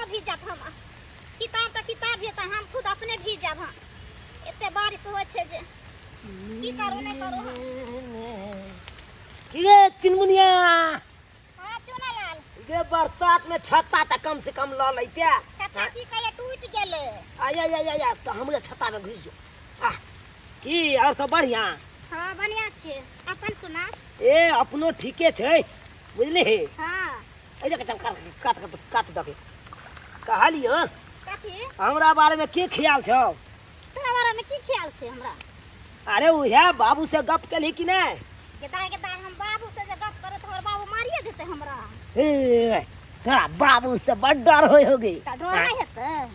किताबो भीज जात हम। किताब तऽ किताब भी तऽ हम खुद अपने भीज जाब हम। एते बारिश होइ छै जे की करू नहि करू हम। की रे चिनमुनिया? हाँ चुनालाल। गे बरसात में छत्ता तऽ कम से कम लऽ लैते। छत्ता की कहिया टूटि गेलै। आय आय आय आय, तऽ हमरे छत्ता में घुसि जो। आ की और सब बढ़िया? हाँ बढ़िया छै, अपन सुना। ए अपनो ठीके छै बुझली। हाँ। एहि जगह चल कात कात कात कात दके कहलियो। कथी? हमरा बारे में की ख्याल छौ? तोरा बारे में की ख्याल छै हमरा? अरे उहे बाबू से गप केलही कि नहि? गेदाय गेदाय, हम बाबू से जे गप करे तऽ हमर बाबू मारिए देतै हमरा। हे तोरा बाबू से बड़ डर होय होगे। तऽ डर नहि हेतै?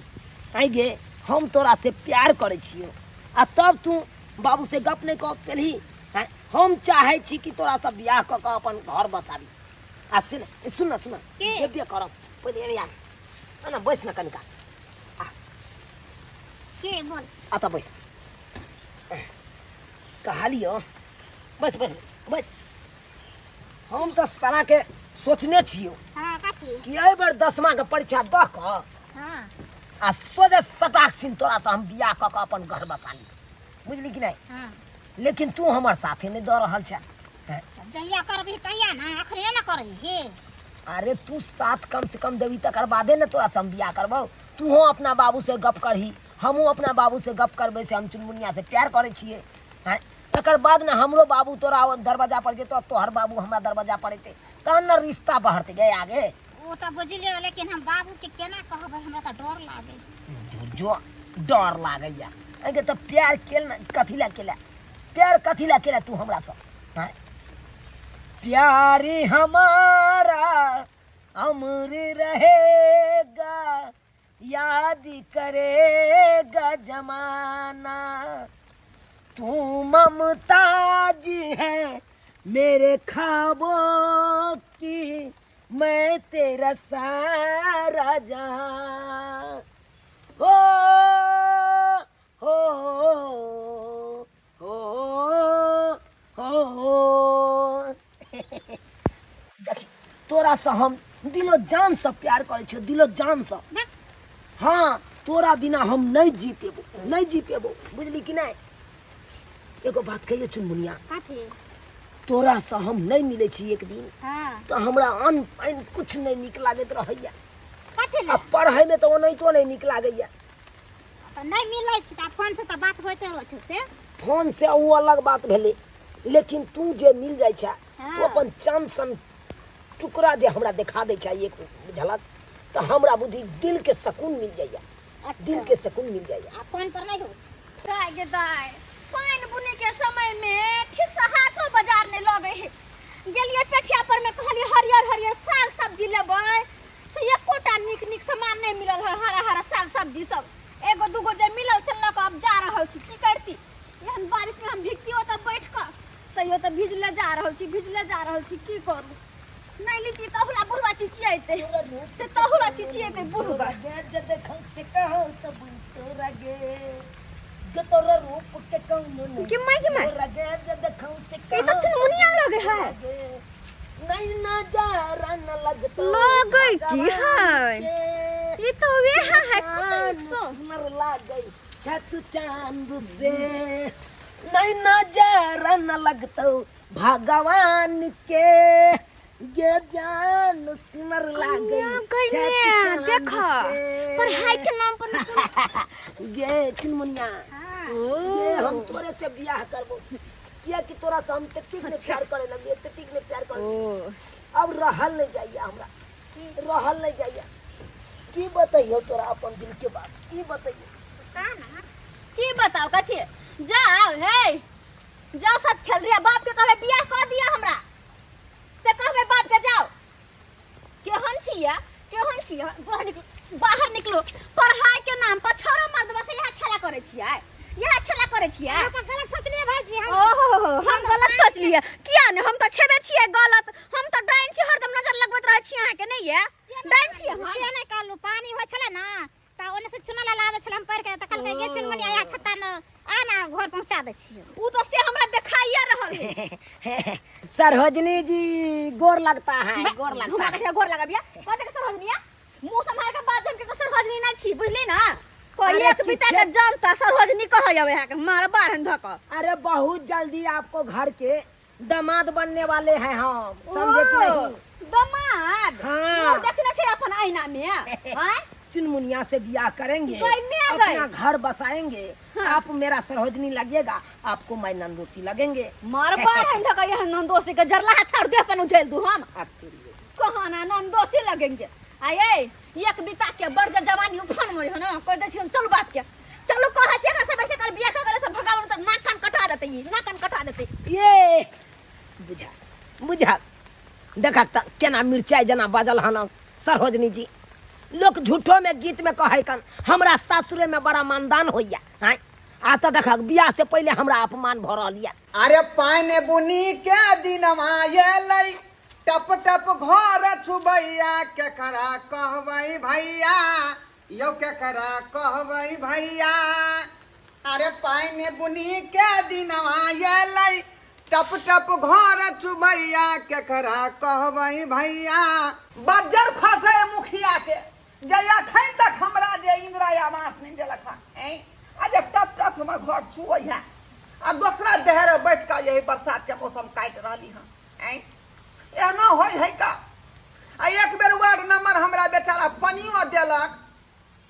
आइ गे हम तोरा से प्यार करै छियौ आ तब तू बाबू से गप नहि कऽ पेलही। आँय, हम चाहै छी कि तोरा से बियाह कऽ कऽ अपन घर बसाबी। आ सुन सुन न सुन, की? जेबे करब पहिले एने आ ना बैस न कनिका। के बोल। आ तऽ बैस कहलियौ, बैस बैस बैस। हम तऽ सारा के सोचने छियौ। हाँ कथी? कि एहि बेर दसमा के परीक्षा दऽ कऽ हाँ आ सोझे सटाक सिन तोरा से हम बियाह कऽ कऽ अपन घर बसा ली, बुझली कि नहि? हाँ। लेकिन तू हमर साथे नहि दऽ रहल छे। हैं? जहिया करबही तहिया ना, अखने ना करबही। अरे तू साथ कम से कम देबी तकर बादे ने तोरा से हम बियाह करबौ। तूहो अपना बाबू से गप करही, हमहूँ अपना बाबू से गप करबै से हम चुनमुनिया से प्यार करै छियै। हैं? तकर बाद ने हमरो बाबू तोरा दरवाजा पर जेतौ, तोहर बाबू हमरा दरवाजा पर एतै, तहन ने रिश्ता बढ़तै गे आगे। ओ तऽ बुझलियै, लेकिन हम बाबू के केना कहबै? हमरा तऽ डर लागै। जो डर लागैया एहिके तऽ प्यार केल ने कथी लए केला? प्यार कथी लए केला तू हमरा से? हैं? प्यार हमारा अमर रहेगा, याद करेगा जमाना, तू ममताज है मेरे ख्वाबों की, मैं तेरा सारा जहां। हो हो हो हो। देखी तोरा से हम दिलो जान से प्यार करै छियौ, दिलो जान से। हाँ तोरा बिना हम नहीं जी पेबो, नहीं जी पेबो, बुझली कि नहीं? एगो बात कहियो चुनमुनिया। कथी? तोरा से हम नहीं मिलै छी एक दिन। हाँ। तो हमरा अन्न पानि कुछ नहीं नीक लागैत रहैया। कथी आ पढ़ै में तऽ ओनाहितो नहीं नीक लागैया। तऽ नहीं मिलै छै तऽ फोन से तऽ बात होइते रहै छै से। फोन से ओ अलग बात भेलै, लेकिन तू जे मिल जाइ छै, हाँ। तू अपन चांद सन टुकड़ा जे हमरा देखा दै छै एक झलक, तऽ हमरा बुझी दिल के सुकून मिल जाइया। अच्छा। दिल के सुकून मिल जाइया। आ फोन पर नहीं होइ छै। दाय गे दाय, पानि बुनी के समय में ठीक से हाटो बाजार नहीं लगे है। गेलिए पेठिया पर में, कहलिए हरियर हरियर साग सब्जी लेबै, से एकोटा नीक नीक सामान नहीं मिलल है। हरा हरा साग सब्जी सब एगो दूगो जे मिलल से लऽ कऽ आब जा रहल छी। की करती एहन बारिश में हम भीगती ओतऽ बैठ कऽ? तैयो तऽ भिजले जा रहल छी, भिजले जा रहल छी। की करू, नहीं लीती तहुला बुढ़वा चिचियेते, से तहुला चिचियेते बुढ़वा। के माय के माय, ई तऽ चुनमुनिया लगे है। नहीं नजारा न लगतो लगे की है? ई तऽ वेहा है, कते नीक सो सुनर लागै छत चांद से, नहीं नजारा न लगतो भगवान के, गे जान सुनर लागै कन्या देख पढ़ाई के नाम पर गे चुनमुनिया। हाँ। गे हम तोरे से बियाह करबो, किया कि तोरा से हम ततेक ने प्यार करे लगलियै, ततेक ने प्यार करे, अब रहल नहीं जाइया, हमरा रहल नहीं जाइया। की बतैयो तोरा अपन दिल के बात, की बतैयो? की बताओ कथी? जाओ हे जाओ, सब खेल रही बाप के कहबे बियाह कर दिया हमरा से, कहबे बाप के। जाओ, केहन छियै, केहन छियै? बाहर निकलो, बाहर निकलो। पढ़ाई के नाम पर छोरा मर्दवा से यहाँ खेला करे छियै, यहाँ खेला करे छियै। अहाँ तऽ गलत सोचलियै भाईजी हम। ओहो, हम गलत सोचलियै किया ने? हम तऽ छेबे छियै गलत, हम तऽ डाइन छी, हरदम नजर लगबैत रहै छी अहाँके। नहि ये डाइन छियै हम? से नहि कहलहुँ, पानी होइ छलै ने तऽ ओने से चुनल आबै छलै, हम पढ़ि के तऽ कहलकै गे चुनमुनिया यहाँ छत्ता मे आ ना, घर पहुंचा दै छियौ। उ तऽ से हमरा देखाइए रहल है। सरोजनी जी गोर लगता है, गोर लगता हमरा है। कथिया गोर लगबिया? कथी के सरोजनिया? मुंह सम्हार के बात जन के सरोजनी नहि छी बुझली ना कोई अरे एक बिता के किछे- जनता सरोजनी कहै आवे है के मार बारहन धक अरे बहुत जल्दी आपको घर के दामाद बनने वाले हैं हम, समझे कि नहीं? दमाद? हाँ। मुंह देखने छै अपन आईना में हैं? चुनमुनिया से ब्याह करेंगे, गई मैं गई। अपना घर बसाएंगे। हाँ। आप मेरा सरोजनी लगेगा, आपको मैं नंदोसी लगेंगे। मार बारहन धक यहाँ नंदोसी के जरला छाड़ दे अपन उझेल दू हम। कहाना नंदोसी लगेंगे। आये एक बिता के बड़ जे जवानी उफान मरी हो ना, कह दै छी हम चलू बाप के चलू, कहै छी एकरा सब से कल बियाह करे से भगावन त नाक कान कटा देतै, ई नाक कान कटा देतै। ये बुझा बुझा देखा त केना मिरचाई जना बाजल हन सरोजनी जी। लोक झूठो में गीत में कहै कन हमरा सासुरे में बड़ा मानदान होइया, हैं? आ त देखा बियाह से पहले हमरा अपमान भ रहल या। अरे पानी बुनी के दिनवा एलै, टप टप घर छुबैया, केकरा कहबै भैया यौ, केकरा कहबै भैया। अरे पानि बुनी के दिनवा एलै, टप टप घर छुबैया, केकरा कहबै भैया। बज्जर खसै मुखिया के जे अखन तक हमरा जे इंदिरा आवास नहि देलक हँ, ऐं? आ जे टप टप हमर घर छुबै है आ दोसरा देहरे बैठ कऽ यही बरसात के मौसम काटि रहली हँ, ऐं? एना होइ है का? आ एक बेर वार्ड नंबर हमरा बेचारा पनियो देलक,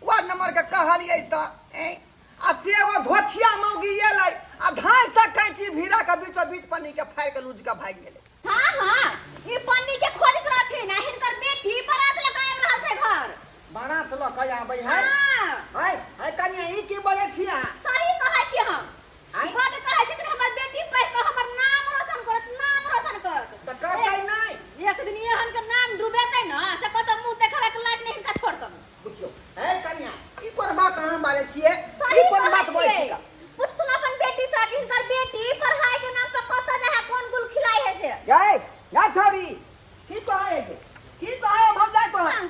वार्ड नंबर के कहलियै तऽ ऐं? आ से एगो धोछिया मौगी एलै आ धान से कैंची भिड़ा के बीचो बीच पन्नी के फाड़ि के लूज के भागि गेलै। हाँ हाँ, ई पन्नी के खोजैत रहथिन आ हिनकर बेटी बारात लऽ कऽ आबि रहल छै घर। बारात लऽ कऽ आबै है? हाँ। है है कनिया, ई की बोलै छी अहाँ? सही कहै छी हम। आँय? बड कहै छथिन हमर बेटी पढ़ि कऽ हमर नाम रोशन करत, नाम रोशन करत। तऽ करतै नहि? एक दिन एहन के नाम डुबेतै ने से कतौ मुँह देखाबै के लायक नहि हिनका छोड़तन। बुझियौ है कनिया, ई कोन बात अहाँ बाजै छियै? सही ई कोन कहै बात बजै छियै। छी? पुछथुन अपन बेटी से कि हिनकर बेटी पढ़ाई के नाम पर कतऽ जाइ है, कोन गुल खिलाई है से। गै गै छौरी, की कहै है गे? की कहै है भौजाई तोहर?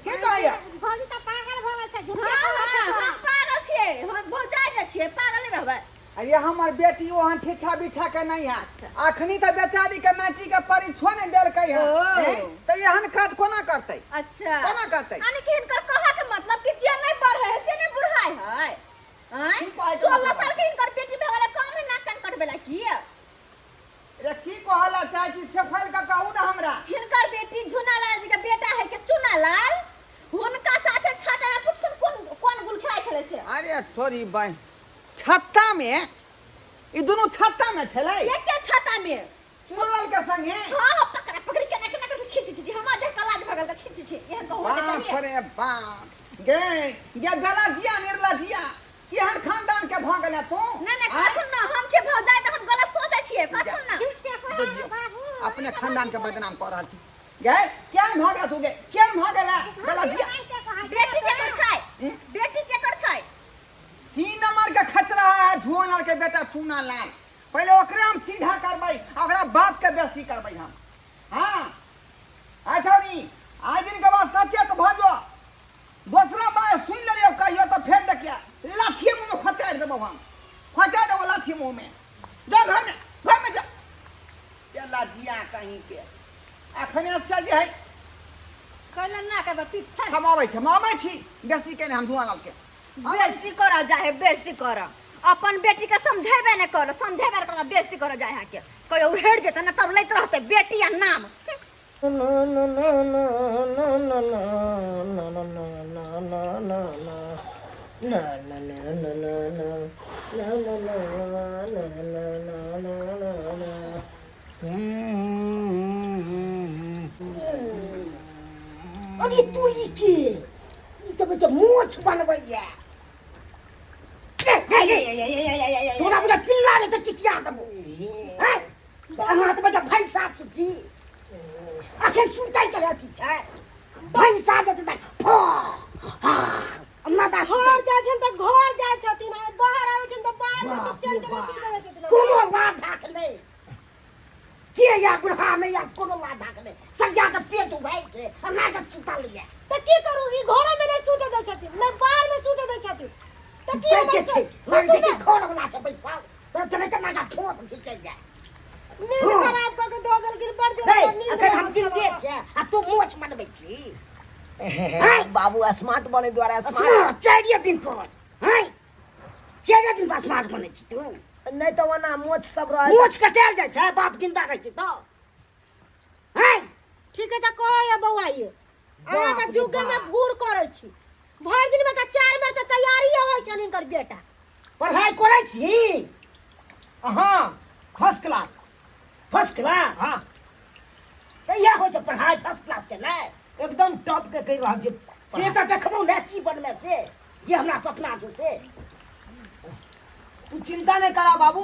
की कहै है? भौजी तऽ पागल भऽ गेल छै, झूठे हाँ, कहै छै। हाँ, हम पागल छियै, हम भौजाई जे छियै, पागल नहि रहबै। अरे हमर बेटी ओहन छिछा बिछा के नहीं है। अखनी तऽ बेचारी के मैट्रिक के परीक्षो नहीं देलकै है। ओ। हैं? तऽ एहन काज कोना करतै? अच्छा। कोना करतै? यानी कि हिनकर कहऽ के मतलब कि जे नहीं पढ़े है से नहीं बुढ़ाई है। आँय? की कहै के 16 मतलब? साल के हिनकर बेटी भऽ गेलै, कम है नाक कान कटबै ला की? रे की कहला चाहै छी से खोलि कऽ कहू ने हमरा। हिनकर बेटी झुनालाल जी के बेटा है के चुनालाल, हुनका साथे छाता में पुछथुन कोन कोन गुल खेलाइ छलै से। अरे थोड़ी बहिन, छत्ता में ई दुनू छत्ता में छलै? एके छत्ता में। चुनालाल के संगे? हाँ, हाँ, पकड़ा पकड़ी केना केना करके छी छी छी छी, हमरा देख के लाज भऽ गेल तऽ छी छी छी, एहन तऽ होबे बाप करियै। रे बाप, गे गे बेलजिया निर्लजिया, केहन खानदान के भऽ गेलै तू? नहि नहि, आँय? कथुन ना, हम छियै भौजाई तऽ हम गलत सोचै छियै, कथुन ना। झूठ के कहै बुझियौ, बाबू, अपने खानदान के बदनाम कऽ रहल छी। गे केहन भऽ गेल तू? गे केहन भऽ गेलै बेलजिया? बेटी केकर छै? बेटी केकर छै? सी नंबर के खचरा है झुआनर के बेटा चूना लाल, पहले ओकरे हम सीधा करबै आ ओकरा बाप के बेइज्जती करबै हम। हाँ अच्छा नी, आज दिन के बाद सचेत भऽ जो, दोसरा बार सुन लेलियो कहियो तऽ फेर देखिया लाठिए मुँह में फचारि देबौ हम, फचा देबौ लाठी मुँह में। जा घर में, घर में जा। ये लाजिया कहीं के अखने से जे है कहलन ना के पीछा। हम अबै छी, हम अबै छी, बेसी केने हम धुआं लाल के बेइज्जती करऽ जाहे, बेइज्जती करऽ। अपन बेटी के समझेबे नहि करऽ, समझेबे नहि करऽ, बेइज्जती करऽ जाहे अहाँके। कहियो उड़ेड़ जेतै ने तब लैत रहतै बेटी आ नाम। अरे तुरी के ई तऽ बेटा मोछ बनबैया। तोरा बेटा पिल्ला ले तऽ टिकिया देबो। हैं? अहाँ तऽ बेटा भैंसा छी की? अखन सुतै के अथी छै, भैंसा जेतै तऽ फो माता घर जाइ छनि तऽ घर जाइ छथिन, आ बाहर आबै छथिन तऽ बाहर मे बाप चलि रे के बाप। चलि देबै छथिन। कोनो लाभ धाक नहि के या बुढ़ा में या कोनो लाभ धाक नहि, सरिया के पेट उघाइ के आ नाक सुतल या। तऽ की करू, ई घरो मे नहि सुतऽ दै छथिन, नहि बाहर मे सुतऽ दै छथिन, तऽ की सुतै हमर के छै, सुतू लागै छै कि ने? घर वाला छै बैसल तऽ चलै तऽ नाक ठोप खींचैया। नींद हँ। खराब कऽ के दऽ देलखिन बड़ जोर नहीं, नींद अखन हम रहल जिंदे छलऽ। छियै आ तू मोछ मनबै छी। बाबू स्मार्ट बने द्वारा स्मार्ट स्मार्ट चारिये दिन पर हैं चारिये दिन पर स्मार्ट बनै छी तू नहि तऽ ओना मोछ सब रहै मोछ कटायल जाइ छै बाप जिंदा रहै छै तऽ हैं ठीक है तऽ कहैया बौआ ये अहाँ बाप तऽ रे जुगे में बाप। भूर करै छी भरि दिन में तऽ चारि बेर तऽ तैयारी होइ छनि हिनकर बेटा पढ़ाइ करै छी हाँ फर्स्ट क्लास फर्स्ट क्लास हाँ तऽ इएह होइ छै पढ़ाइ फर्स्ट क्लास के नहि एकदम टॉप के कहि रहल छी से तऽ देखबौ ने की बनबै से जे हमरा सपना छौ से तू चिंता नहि करा बाबू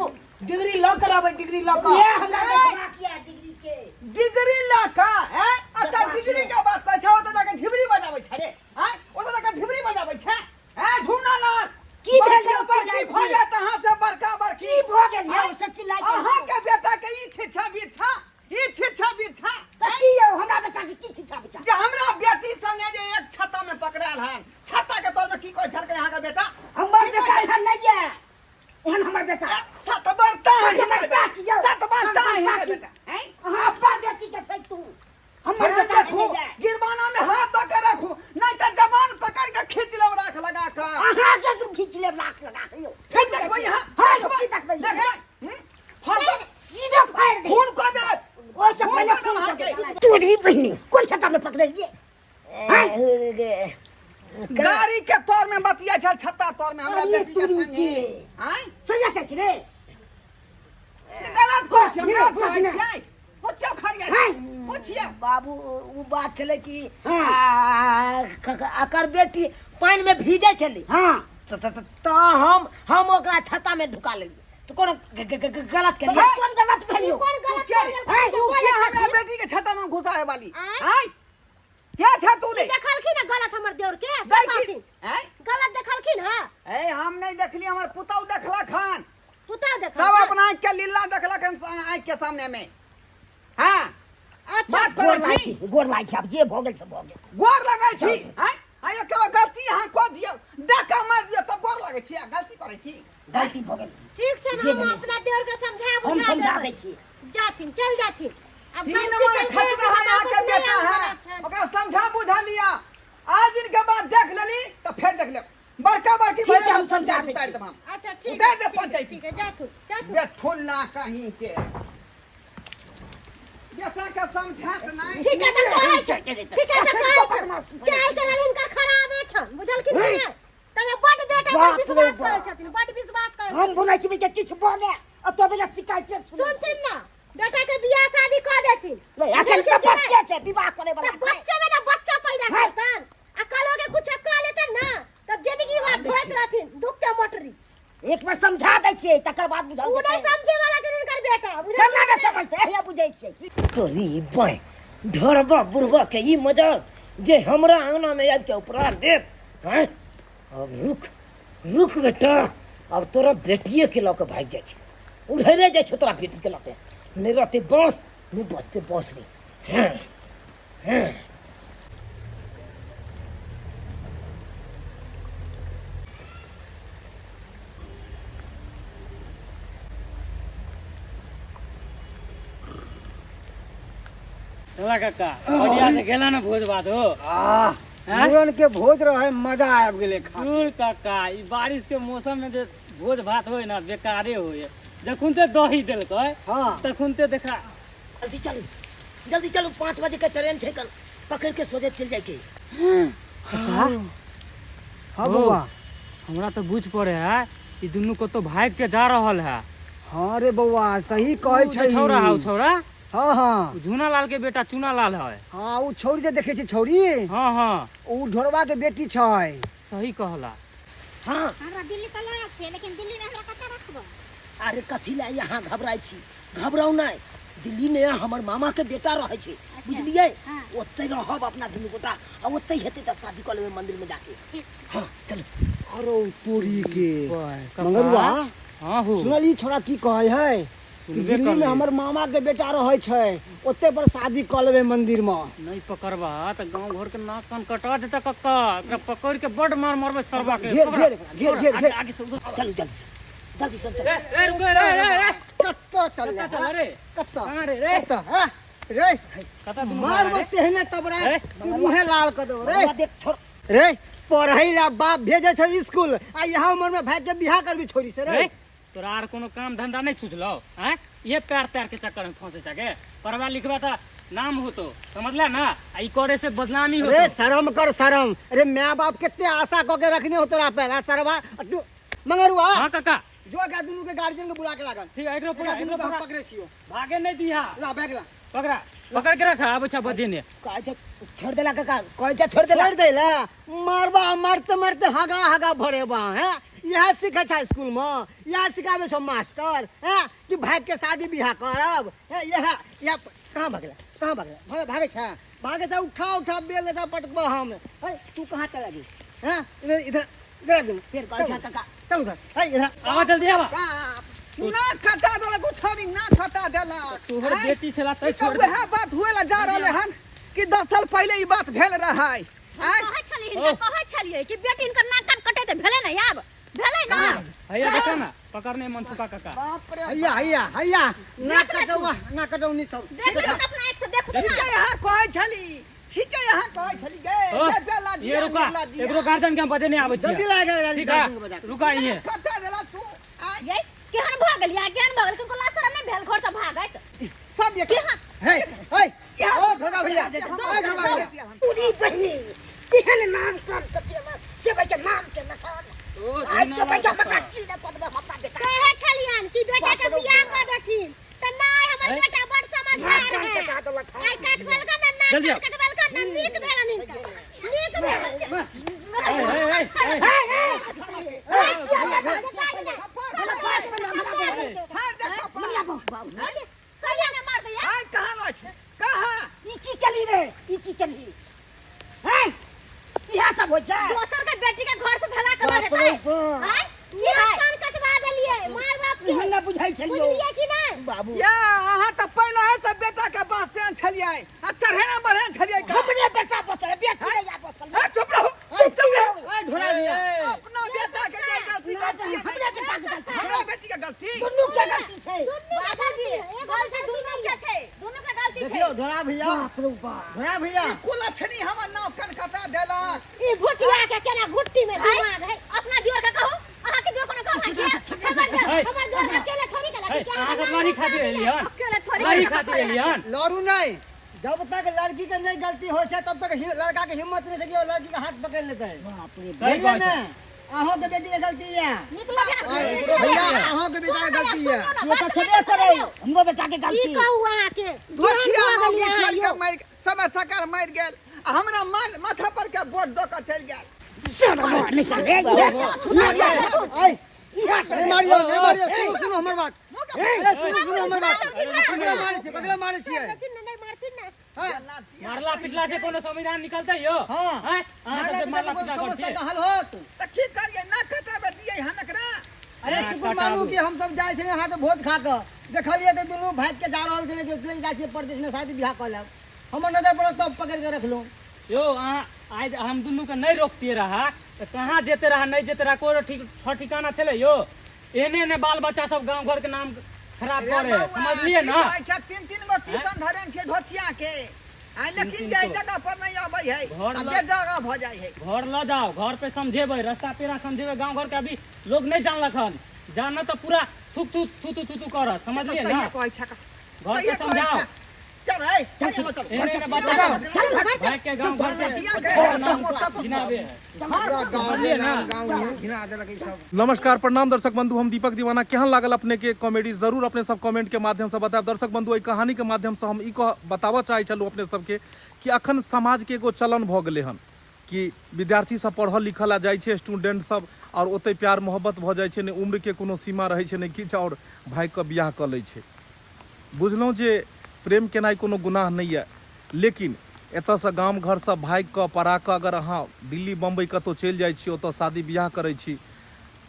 डिग्री लऽ के रहबै डिग्री लऽ के इएह हमरा देखबाक यऽ डिग्री के डिग्री लऽ कऽ हैं अच्छा डिग्री के बात कहै छै ओतऽ जाके ढिबरी बजाबै छै रे हैं ओतऽ जाके ढिबरी बजाबै छै हैं झूना लाल की भेल बड़का यौ बड़की चिल्लाइ भऽ छी? जायत अहाँ से बड़का बड़की की भऽ गेल यौ से चिल्लाइ के? अहाँ के बेटा के ई छिछा बिछा ई छिछा बिछा तऽ की यौ हमरा बेटा के की छिछा बिछा जे हमरा बेटी संगे जे एक छत्ता में पकड़ायल हन छत्ता के तर में की कहै छलकै अहाँ के बेटा हमर की बेटा कहै एहन नहि यऽ एहन हमर बेटा सत बरता सत बरता की यौ? सत बरता सत है बरता की? बेटा हैं अहाँ अपना बेटी के सैतू हमर हमर बेटा देखू नहि यऽ गिरबाना में हाथ दऽ के रखू नहीं तऽ जबान पकड़ के खींच लेब राख लगा के अहाँ के तुम खींच लेब लाख लगा के यौ फिर देखबै यहाँ हाँ यौ, की देखबै देखबै हम्म? फसल सीधे फाड़ दे खून कऽ देब ओहिसँ खून पहिले कऽ देब खून अहाँके। कऽ देब। तोरी बहिनी कोन छत्ता में पकड़लियै गाड़ी के तौर में बतिया छल छत्ता तौर में हमरा अरे बेटी के तुरी संगे के। आँय सही कहै छी रे गलत कहै छी हम ये, गलत कहै ये। छियै पुछियौ खरिया हैं? पुछियौ बाबू ओ बात छलै कि हाँ। आ, अकर बेटी पानि में भीजै छलै हाँ तऽ हम ओकरा छत्ता में ढुका लेलियै तऽ कोनो गलत केलियै हैं? कोन गलत भेल यौ कोन गलत तू के कऽ हैं? तू के हमरा बेटी के छत्ता में घुसाए वाली आँय? आँय के छे तू रे देखलखिन हँ गलत हमर देवर के से देखी कहथिन आँय गलत देखलखिन हँ ए हम नहीं देखली हमर पुतहु देखलक हन पुतहु देखलक सब अपना आँखि के लीला देखलक हन आँखि के सामने में हाँ अच्छा बात गोर करै लागै छी छी गोर लागै छी आब जे भऽ गेल से भऽ गेल गोर लगै छी आँय आँय केवल गलती अहाँ कऽ दियौ डाका मारि दियौ तब गोर लगै छी आ गलती करै छी गलती भऽ गेल ठीक छै ने जे हम भेलै से। अपना देवर के समझा हम बुझा समझा देबै। दै छी जाथिन चल जाथिन आब तीन गलती नंबर केलकै खच तऽ रहा है वापस के नहि बेटा आबि है रहल छनि। ओकरा समझा बुझा लिया आज दिन के बाद देख लेली तो फिर देख ले बड़का बड़की ठीक छै, भैया हम समझा दै उतार छी। देब हम अच्छा ठीक उतार है, दे ठीक है, पंचायती। ठीक है जाथु जाथु बेठुल्ला कहीं के बेटा के समझात नहीं ठीक है तऽ कहै छै ठीक है तऽ एखन कहै तो छै बदमाशी करै चाल छी। चलन हिनकर खराबे छनि बुझलखिन कि नहीं। नहि तमे बड बेटा पर बाप रे विश्वास बाप। करै छथिन बड विश्वास करै हम छथिन बुनै छी के किछु बने आ तो बेला शिकायत सुनै सुनथिन ना बेटा के बियाह शादी कऽ देथिन नहीं अखन बुझलखिन तऽ कि नहि? बच्चे छै विवाह करे वाला तऽ बच्चे में ना बच्चा पैदा हैं? करतन आ कल हो के कुछ कह लेतन ना तब जिंदगी भर ढोइत रहथिन दुख के मोटरी एक बार समझा दै छियै तकर बाद बुझल उ नहीं जेतै। समझे वाला छथिन हिनकर बेटा बुझलखिन केना कि ने नहि? समझतै अहिया बुझै छियै की तोरी बाँहि ढोरबा बुढ़बा के ई मजा जे हमरा आंगना में आबि के उपरा देत हैं अब रुक रुक बेटा अब तोरा बेटिए के लऽ के भागि जाइ छै उड़ैले जाइ छौ तोरा बेटी के लऽ के नहि रहतै बाँस नहि बचतै बाँस रे हँ हँ चला काका बढ़िया से गेला ना भोज भात हो आह हैं? मुड़न के भोज रहे मजा आबि गेलै खा दूर काका ई बारिश के मौसम में जे भोज भात होय ना बेकारे होय जखुनते दही देलकै हाँ तखुनते देखा जल्दी चलू जल्दी चलू 5 बजे के ट्रेन छै कल पकड़ के सोझे चलि जाइके। हाँ बौआ हमरा तो बुझ पड़े है ई दुनू कतौ भाग के जा रहल है। हाँ रे बौआ सही कहै उ जे छै छौड़ा है उ छौड़ा हाँ हाँ उ झूना लाल के बेटा चूना लाल है। हाँ उ छौड़ी जे देखै छी छौड़ी हाँ हाँ उ ढोरबा के बेटी छै। सही कहला। हाँ हमरा दिल्ली तऽ लऽ छै लेकिन दिल्ली में हमरा कतऽ रखबै? अरे कथी लए यहाँ घबराइ छी, घबराउ नहि। दिल्ली में हमर मामा के बेटा रहै छै बुझलियै, हाँ। ओतै रहब अपना दुनू गोटा आ ओतै हेतै तऽ शादी कऽ लेबै मंदिर में जाके। ठीक। हाँ चलू। अरे तोरी के काका। मंगरुआ हाँ हो सुनली छोड़ा की कहै है कि सुनबे दिल्ली में करली। हमर मामा के बेटा रहै छै ओते पर शादी कऽ लेबै मंदिर में। नहीं पकड़बा तऽ गांव घर के नाक कान कटा जेतै कक्का, एकरा पकड़ के बड मार मारबै सरबा के। घेर, पकड़। घेर, घेर, घेर, आगे, घेर। आगे से उधर। चलू जल्दी से जल्दी से चलू। ए, ए, रुक, ए, ए, ए, ए। कत्ता चल कत्ता चल रे? कत्ता? कहाँ रे, रे? कत्ता, हाँ? रे कतऽ दुनू मारबो भागल रे? तेहने तबरा ए? कि मुँहे लाल कऽ देबो रे बबुआ देख छोड़ रे पढ़ै ला बाप भेजै छै स्कूल आ यहाँ उम्र में भाग के बियाह करबी छोरी से रे रे तोरा आर कोनो काम धंधा नहीं सुझलो हैं ये प्यार त्यार के चक्कर में फंसे छके पढ़वा लिखवा त नाम होतो समझला ना आ ई करे से बदनामी रे होतो शर्म कर शर्म अरे माय बाप कितने आशा कऽ के रखने हो तोरा पर आ सरवा तू मंगरुआ हां काका जो एकरा दुनू के गार्जियन के बुला के लागल ठीक है एकरो एकरा पूरा दुनू एकरो के हम पूरा पकड़े छियो भागे नहीं दिहा ला बैग ला पकड़ा पकड़ के रखा आबै छ बजे ने कहै छै छोड़ देला काका कहै छै छोड़ देला छोड़ देला मारबा मारते मारते हगा हगा भरेबा हैं इएह सीखै छै स्कूल में इएह सिखाबै छौ मास्टर हैं कि भाग के शादी बियाह करब हैं इएह इएह कहाँ भगला कहाँ भगला भागे भागे छै भागे छै उठा उठा बेल लेता पटकबा हम है तू कहाँ चला गई हैं इधर इधर इधर आ दुनू फेर कहै छै काका चल उधर है इधर आवा जल्दी आवा बाप ना खटा देलक उ छौरी ना खटा देलक तोहर आँय? बेटी छला तै ई तऽ छोड़ उएह बात हुए ला जा रहले हन कि 10 साल पहिले ई बात भेल रहै आँय? कहै छलियै हिनका कहै छलियै कि बेटी हिनकर नाक कान कटे तऽ भेलै ने आब भेलै ना हैया देखा ना पकड़ने मन छुका काका बाप रे हैया हैया हैया ना कटौआ ना कटौनी सब देख लियौ अपना आँखि से देखू ठीक है यहाँ कहै छली ठीक है यहाँ कहै छली गे ओ, गे बेला ये दिया रुका बेला दिया। एकरो गार्जियन के हम बजे नहीं आबै जल्दी छियै लागे ठीक है रुका ये खटा देला तू आँय? ये केहन भऽ गेलियै केहन भऽ गेल किनको लाज शरम नहि भेल घर से भागैत सब एक केहन हे हे ओ ढोका भैया ओ ढोका भैया पूरी बहिनी केहन नाम कान कटेला से भाई के नाम के नकान ओ आज के भाई हमरा चीना कऽ देबै हमरा बेटा कहै छलियन कि बेटा के बियाह कऽ देथिन तऽ नहि हमर ए? बेटा बड़ नाक समझदार कान है कटा देलक हन। आइ काटबेलका ना नाक जल्दी कान आओ। कटबेलका ना नीक भेलन हिनका नीक भेलन ए ए ए फाड़ दे कपार। कहिया ना मार दैया आँय, कहाँ लऽ छै कहाँ ई की केली रे ई की केली हैं इएह सब होइ छै दोसर के बेटी के घर से भगा के लऽ बाप रे जेतै बाप। आँय? की कान कटवा देलियै माय बाप के एहन नहि बुझै छलियौ बुझलियै कि नहि बाबू या अहाँ तऽ पहिले से बेटा के बात से छलियै आ चढ़ेना बढ़े छलियै का? हमरे बेटा बचल बेटी नहीं आ बचल ए, चुप रहू चुप चुप रहू ए ढोरा दिया अपना बेटा के जे गलती करती हमरे बेटा के गलती हमरा बेटी के गलती दुनू के गलती छै बाबूजी गलती दुनू के छै दुनू के गलती छै देखियौ ढोरा भैया बाप रे बाप ढोरा भैया कुल छनी हमर नाव कनकता देलक ई भुटिया के केना घुट्टी में दिमाग है अपना दियोर के कहू अहाँ के दियोर कोनो कम है के हमर है। दियोर हमर दियोर अकेले थोड़ी के है, लगे अहाँ सब मारी खातिर एली हन अकेले थोड़ी मारी खातिर एली हन लड़ू नहीं जब तक लड़की के नहीं गलती हो छै तब तक लड़का के हिम्मत नहीं छै कि ओ लड़की के हाथ पकड़ लेतै बाप रे सही बुझलियै बात ने है। अहों के बेटी के गलती है नीक लगे भैया अहों के बेटा के गलती है से तऽ छेबे करै हमरो बेटा के की गलती कहू अहाँ के धोछिया मौगी छोड़ के मरि समय सकाल मरि गेल आ हमरा मान माथा पर के बोझ दऽ के चलि गेल सर निकल रे इहे सब ऐ नहीं मारियो नहीं मारियो सुनो सुनो हमर बात अरे सुनो सुनो हमर बात ककरा मारै छियै ककरा मारै छियै नहीं मारथिन ना हाँ, मारला पिटला से कोनो संविधान निकलतै यो हाँ। हैं? अहाँ मारला सब जे पिटला मारला से पिटला कोनो करै समस्या छियै के हल होत तऽ की करियै ना कटाबे दियै हम एकरा अरे ना शुक्र मानू कटाबू। कि हम सब जाइ छलियै अहाँ तऽ भोज खा कऽ देखलियै तऽ दुनू भागि के जा रहल छलै जे चलि जाइ छियै परदेश मे शादी बियाह कऽ लेब हमर नजर पड़ल तब पकड़ि कऽ रखलहुँ यो अहाँ आइ हम दुनू के नहीं रोकतियै रहा तऽ कहाँ जेते रहा नहीं जेते रहा कोई ठीक ठिकाना छलै यो एहने एहने बाल बच्चा सब गांव घर के नाम खराब रे करे बौआ, समझलिए की ना कहै छै, तीन तीन गो ट्यूशन धरेन छियै धोतिया के आ लेकिन तीन जे गो। जगह पर नहीं अबै है घर आ लग- बेजगह भऽ जाइ है घर ल जाओ घर पे समझेबै रास्ता पेरा समझेबै गांव घर के अभी लोग नहीं जानलक हन जानत तऽ पूरा थुक थुक थू थू थू थू करत समझलिए ना सहिए कहै छै घर पे सहिए कहै समझाओ छै चल है चल चल चल एहने एहने बच्चा सब भागि के गांव घर के नाम घिनाबे है समझलिए ना नमस्कार प्रणाम दर्शक बंधु हम दीपक दीवाना केहन लागल अपने के कॉमेडी जरूर अपने सब कमेंट के माध्यम से बतायब दर्शक बंधु एहि कहानी के माध्यम से हम ई कह बताबऽ चाहै छलहुँ अपने सबके कि अखन समाज के एगो चलन भऽ गेलै हन कि विद्यार्थी सब पढ़ऽ लिखऽ ला जाइ छै स्टूडेंट सब आओर ओतहि प्यार मोहब्बत भऽ जाइ छै नहि उम्र के कोनो सीमा रहै छै नहि किछु आओर भागि कऽ बियाह कऽ लै छै बुझलहुँ जे प्रेम केनाइ कोनो गुनाह नहि यऽ लेकिन एतऽसँ गाम घरसँ भागि कऽ पड़ा कऽ अगर अहाँ दिल्ली बम्बई कतहु चलि जाइ छी ओतऽ शादी बियाह करै छी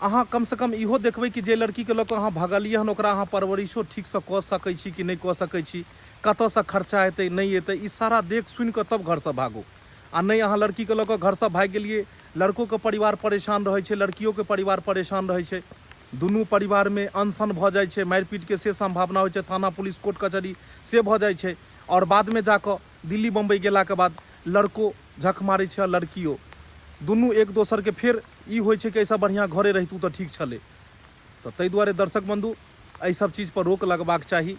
अहाँ कमसँ कम इहो देखबै कि जे लड़कीके लऽ कऽ अहाँ भगलियै हन ओकरा अहाँ परवरिशो ठीकसँ कऽ सकै छी कि नहि कऽ सकै छी कतऽसँ खर्चा एतै नहि एतै ई सारा देख सुनि कऽ तब घरसँ भागू आ नहि अहाँ लड़कीके लऽ कऽ घरसँ भागि गेलियै लड़कोके परिवार परेशान रहै छै लड़कियोके परिवार परेशान रहै छै दुनू परिवारमे अनशन भऽ जाइ छै मारि पीटके से सम्भावना होइ छै थाना पुलिस कोर्ट कचहरी से भऽ जाइ छै आओर बादमे जाकऽ दिल्ली बम्बई गेलाके बाद लड़को झख मारै छै आओर लड़कियो दुनू एक दोसरके फेर ई होइ छै कि एहिसँ बढ़िआँ घरे रहितहुँ तऽ ठीक छलै तऽ ताहि दुआरे दर्शक बन्धु एहि सब चीजपर रोक लगबाक चाही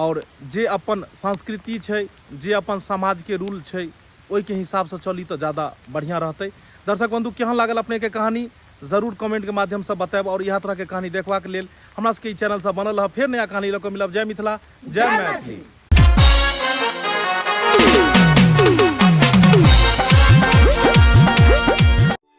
आओर जे अपन संस्कृति छै जे अपन समाजके रूल छै ओहिके हिसाबसँ चली तऽ ज्यादा बढ़िआँ रहतै दर्शक बन्धु केहन लागल अपनेके कहानी जरूर कमेंटके माध्यमसँ बतायब आओर इएह तरहके कहानी देखबाक लेल हमरा सबके ई चैनलसँ बनल रहब फेर नया कहानी लऽ कऽ मिलब जय मिथिला जय मैथिली।